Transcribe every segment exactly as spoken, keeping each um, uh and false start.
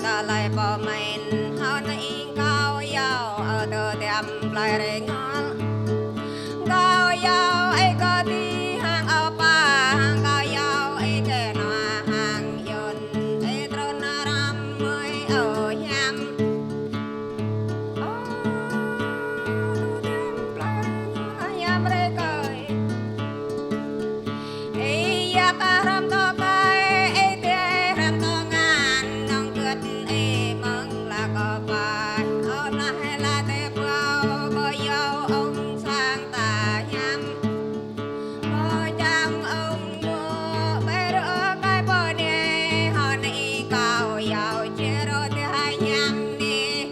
tơlơi pơmĭn hơnŭn ing kâo iâu ơ tơdăm plơi rơngot. Kâo iâu ih kơđi hăng Ơpa, hăng kâo iâu ih kơnua hăng Yuan, ih trŭn hrŏm mơi ơ hiam. Ơ tơdăm plơi rơngot hiam rơkơi. Ih yap hrŏm tơkai, ih dêh hrŏm tơngan, nong kơt ih mơ̆ng lăk kơpai. Ơ nah hơla tơpă, bơ iâu ong sang ta hiam. Bơ čang ong mơ̆, bơ rơkai bơnai, hơnŭn ih kâo iâu čơrô tơhai hiam ni.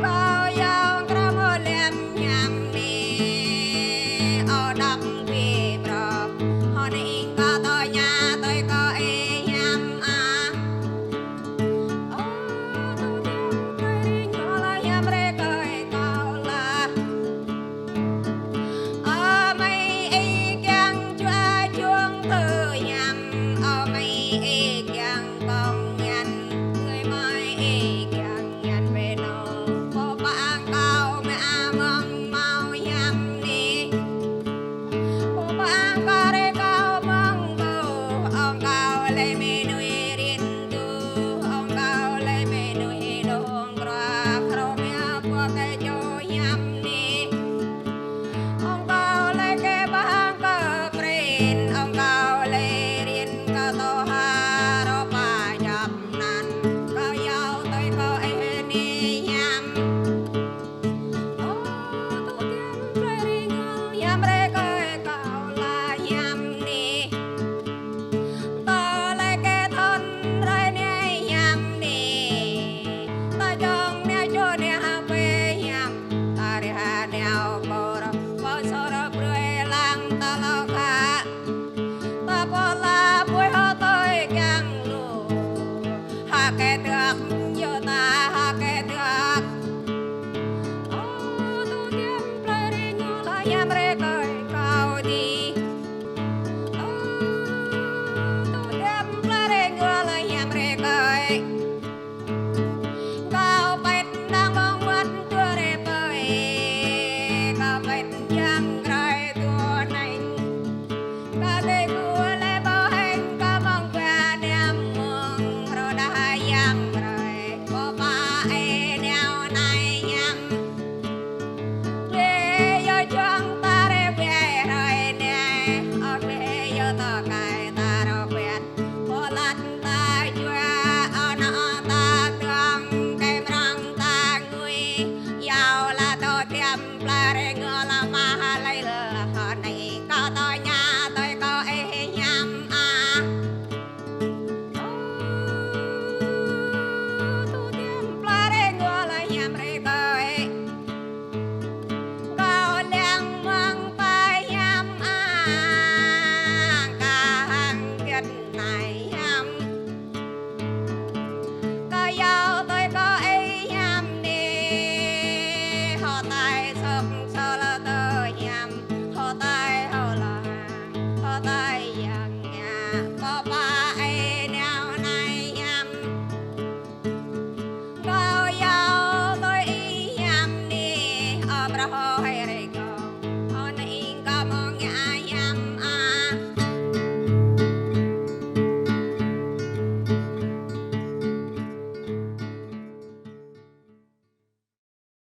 Kâo iâu krăm hơlem hiam ni, ơ đăp pi brŏk, hơnŭn ih kâo tơña tui kơ ih hiam ah. Ơ tơdăm plơi rơngot hiam rơkơi kâo lah. Ơ mơi ih kiăng čua čuang tơ hiam, ơ mơi ih kiăng kông ñăn, gơi mơi ih kiăng ñăn pơnô. Pơpă hăng kâo mơi amăng hmâo hiam ni. Pơpă hăng kâo rơkâo mơ̆ng ƀô̆, ong kâo lĕ mơnuih rin tŭ, ong kâo lĕ mơnuih dong krah, hrŏm mia pơkă čô hiam ni. Ong kâo lĕ kơƀah hăng kơ prin, ong kâo lĕ rin kơ tơha rơpa jăp nan, kâo iâu tui kơ ih ni hiam. Ơ tơdăm plơi rơngot hiam rơkơi kâo lah hiam ni. Tơlơi kơthŭn hrơi anai hiam ni. Tơjŏng nao čô nao hơpơi hiam. Tơrih nao pơ rơ̆, pơ sơrơ̆ brơi lăng tơlơi khă. Ta pơla ƀuih hơtơi kiăng lu. Hơkê tơak, yua ta hơkê tơak. Ơ tơdăm plơi rơngot hiam